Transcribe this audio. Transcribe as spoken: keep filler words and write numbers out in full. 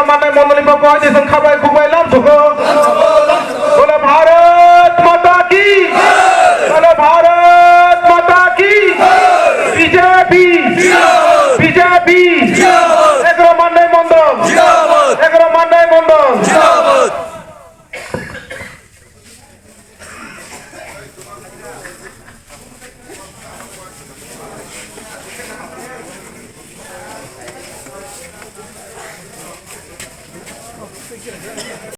Manai mondoli pokho hai jisung khabai khukbai lam sukho. Bole Bharat Mata ki. Bole Bharat Mata ki. B J P. B J P. Egaroh Manai mondol. Egaroh Manai mondol.